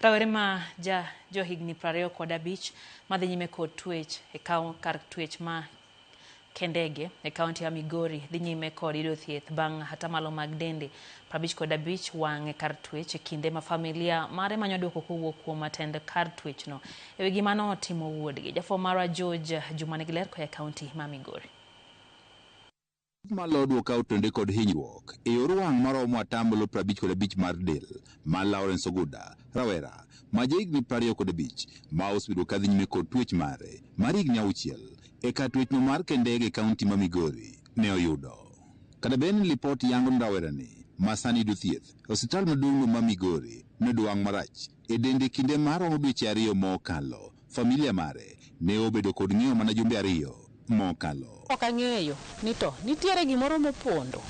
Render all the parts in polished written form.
Rawere ma ja johigni 25 madhi nyime kod twech e kar twech ma Kendege e kaunti ya Migori dhi nyime kod yudo thieth bang' atamalo mag dende 55 wang' e kar twech e kinde ma familia mare manyo duoko kowuok kuom atend kar twechno e wi gima notimo wuodgi. Jafwambo marwa George Juma nigi ler koa e kaunti ma Migori. Malo duoka otende kod hinyruok e yor wang' maromo atamalo 55 mar del ma Lawrence Oguda, rawera ma jahigni 25 ma osebedo kadhi nyime kod twech mare mar higni 6 e kar twechno mar Kendege e kaunti ma Migori ne oyudo. Kata bed ni lipot yango ni rawerani ma sani yudo thieth e osiptal maduong' ma Migori noyudo wang' marach e dende kinde maromo dweche 2 mokalo, familia mare ne obedo kod ng'eyo mana jumbe 2 mokalo. Ok ang'eyo ni to nitiere gimoro mopondo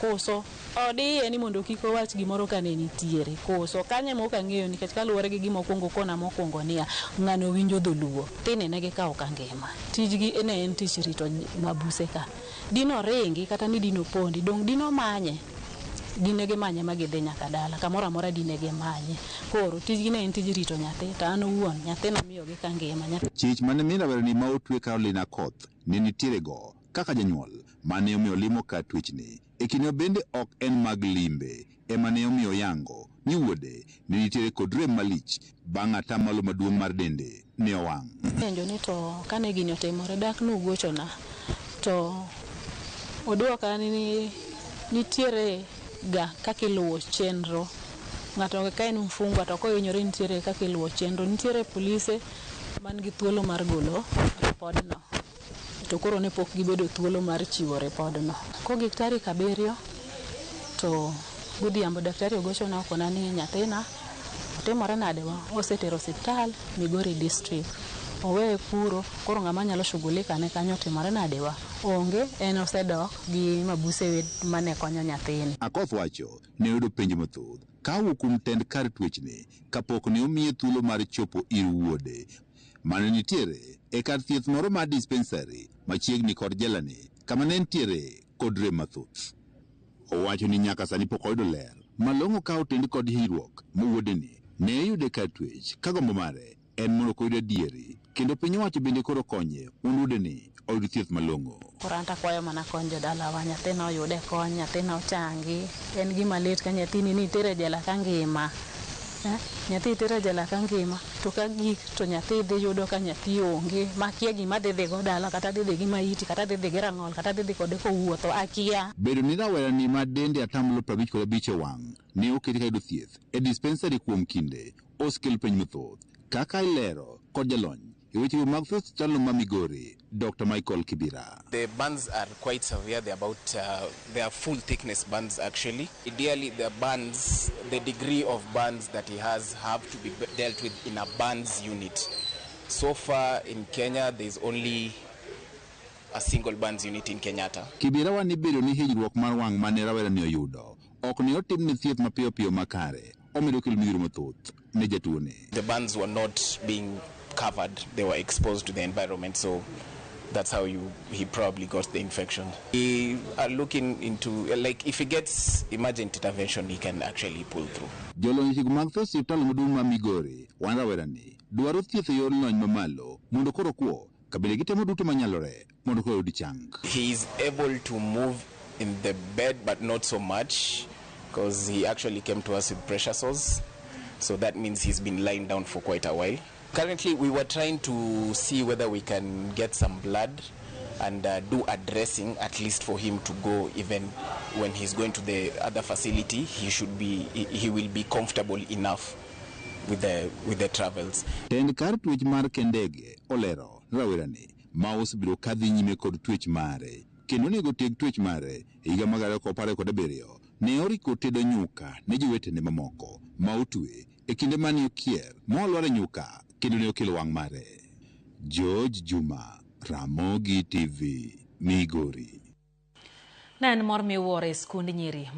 koso odiye ni mondo kik owach gimoro kane nitiere koso kanye ma ok ang'eyo nikech kaluwore gi gima okwongo kona mokwongo niya ng'ano winjo dholuo tini ne gikawo ka ngima tijgi ne en tich rito mabuse ka dino ringi kata ni dino pondi dong dino manye dine gimanye ma gidhi nyaka dala kamoro amora dine gimanye koro tijgi ne en tij rito nyathi to an owuon nyathi namiyogi ka ngima. Chich mane min rawerani ma otwe Caroline Akoth ne nitiere go kaka janyuol mane omiyo limo kar twechni e kinde bende ok en mag limbe ema ne omiyo yango ni wuode ne nitiere kod rem malich bang' atamalo maduong' mar dende ne owang'. Penjo ni to kane gini otimore dak nugochona to oduoka ni nitiere ga kaka iluwo chenro ng'ato ka en mfungwa to kohinyore nitiere kaka iluwo chenro nitiere polise man gi thuolo mar golo ripodno to koro ne pok gibedo thuolo mar chiwo ripodno. Kogik tarik 7 to godhiambo daktari ogochona okona ni nyathina otimore nade wa osetero osiptal Migori district oweye kuro koro ng'ama nyalo shughulika ne kanyo otimore nade wa onge en osedok gi mabuse mane konyo nyathini. Akoth wacho ne oyudo penjo mathoth kawuok kuom tend kar twechni kapok ne omiye thuolo mar chopo ir wuode mane nitiere e kar thieth moro mar dispensary machiegni kod jelani kama ne nitiere kod rem mathoth. Owacho ni nyaka sani pok oyudo ler malong'o ka otend kod hinyruok ma wuodeni ne oyudo e kar twech ka gombo mare en mondo koyud adieri kendo piny owacho bende koro konye mondo wuodeni oyud thieth malong'o. Koro an to akwayo mana kony jodalawa nyathina oyude kony nyathina ochangi en gima lit ka nyathini ni itere jela ka ngima nyathi itere jela ka ngima to ka gik to nyathi dhi yudo ka nyathi onge makia gima dhi dhigo dala kata dhi dhi gi maiti kata dhi dhi gi rang'ol kata dhi dhi kode kowuotho akia. Bedo ni rawerani ma dende atamalo 55 e wang' ne oketi ka yudo thieth e dispensary kuom kinde osekelo penj mathoth kaka ilero kod jalony e weche mag thieth osiptalno ma Migori Dr. Michael Kibira. The burns are quite severe. They're about they are full thickness burns actually. Ideally, the burns, the degree of burns that he has have to be dealt with in a burns unit. So far in Kenya, there's only a single burns unit in Kenyatta. Kibira wani bedo ni hinyruok mar wang' mane rawerani oyudo ok ne otimne thieth mapiyo piyo makare omedo kelo midhiero mathoth ne jatuone. The burns were not being covered, they were exposed to the environment, so that's how he probably got the infection. We are looking into, like, if he gets emergent intervention, he can actually pull through. Jolony weche mag thieth osiptal maduong' ma Migori wan rawerani dwaro thieth e yor lony mamalo mondo koro kwo ka bende gitemo duto manyalore mondo koro oyud chang. He is able to move in the bed, but not so much, because he actually came to us with pressure sores. So that means he's been lying down for quite a while. Currently, we were trying to see whether we can get some blood and do a dressing, at least for him to go. Even when he's going to the other facility, he will be comfortable enough with the travels. Tend kar twech mar Kendege olero rawerani ma osebiro kadhi nyime kod twech mare kendo onego tiek twech mare e higa mar 2017 ne oriko tedo nyuka ne jowetene mamoko ma otwe e kinde mane okier molwar e nyuka kendo ne okelo wang' mare. George Juma, Ramogi TV, Migori. Ne en mor miwuoro e skund nyiri.